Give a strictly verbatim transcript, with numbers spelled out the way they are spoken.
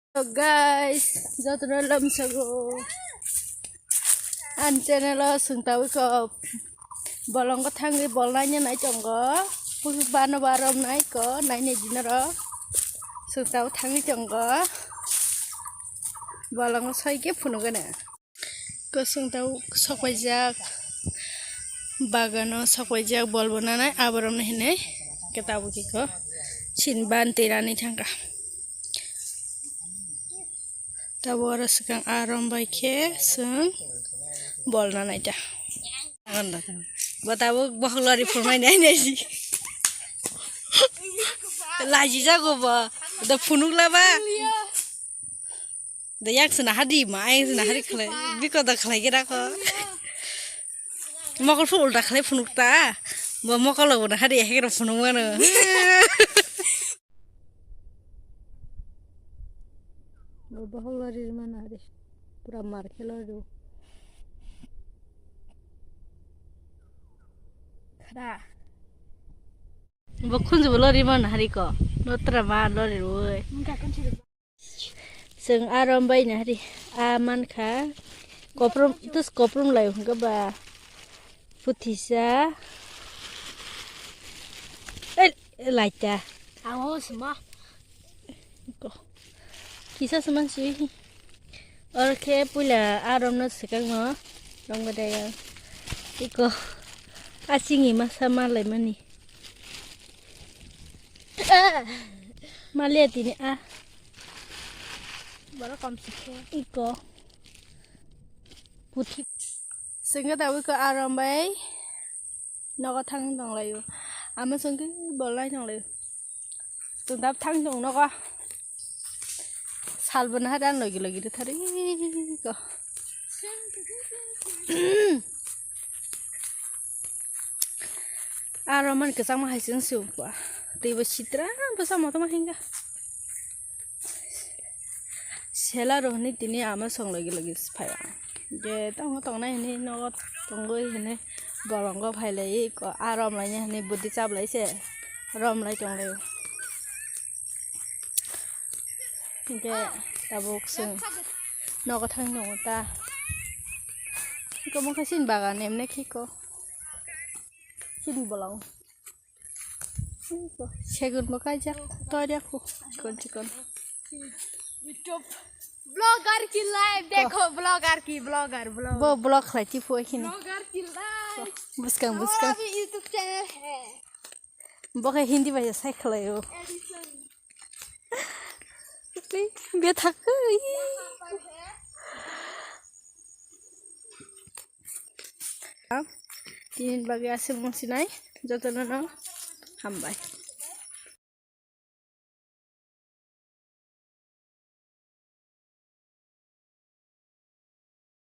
So guys, jotono lamsogo. Ani channel o swng tawi ko bolongo thangwi bolnaini nai tongo. Pusu bano barom nai ko naini dinaro. Swng tawi thangwi tongo. Bolongo soi ke phunugana. Kosong tau sokpaijak bagano sokpaijak bol bo nanai aboromno hinui khe tabuk iko sin ban twi rani thangkha. Tabuk oro swkang arom bai khe chwng bol nanai ta. Bo tabuk bokhok lori phunuknai nai nai si. Laji jago bo. Da phunuk laba. Da yak sina hadi ma, ayang sina hadi khlai. Biko da khlai kira ko. Mokol phu ulta khlai phunuk ta. Bo mokol lo na hadi hekro phunuk mano. Bo bokhok lori mana hadi. Pura mar khelo do. Khara. Bo khunju bo lori mana hari ko. Notra ma lori roi. Chwng arom bai na hari a mankha. Koprom, tus koprom lai hwnkha ba. Puthisa. El, laita. Amo sima. Ko. Kisa sima si. Or khe puila aromno swkangno. Rong badai. Iko. Asingni masa malai mani. Malia tini a. Boro kom sikhe. Iko. Puthi. Sengke tawi ko arom bai. Nogo thang tong layo. Ama sengke bolai tong layo. Tundap thang tong nogo. Salbana hadan logi logi de thari ko. Aro man kwchangma hai chwng se wngkha. Teibo sitra bwsa moto ma hinga. Sela rohni tini ama song logi logi phai. Je tongo tongnai hini nogo tongoi hini bolongo phai lai ko a rom lai hini budi chap lai se rom lai tong lai. Hinkhe tabuk chwng nogo thang tongo ta. Hinkhe omo khe chini bagan emne khiko. Chini bolong. Segun bo kaijak. Toria khu. Chikon chikon. YouTube vlogger ki life dekho, vlogger ki, vlogger, vlogger. Bo vlog khlai ti phu khini. Vlogger ki life. Buskang, buskang. Hamabi YouTube channel hai. Bo khe Hindi bai sai khlaio. Edison. Bethak. Tini bagwi aswk mungsinai jotono no hambai.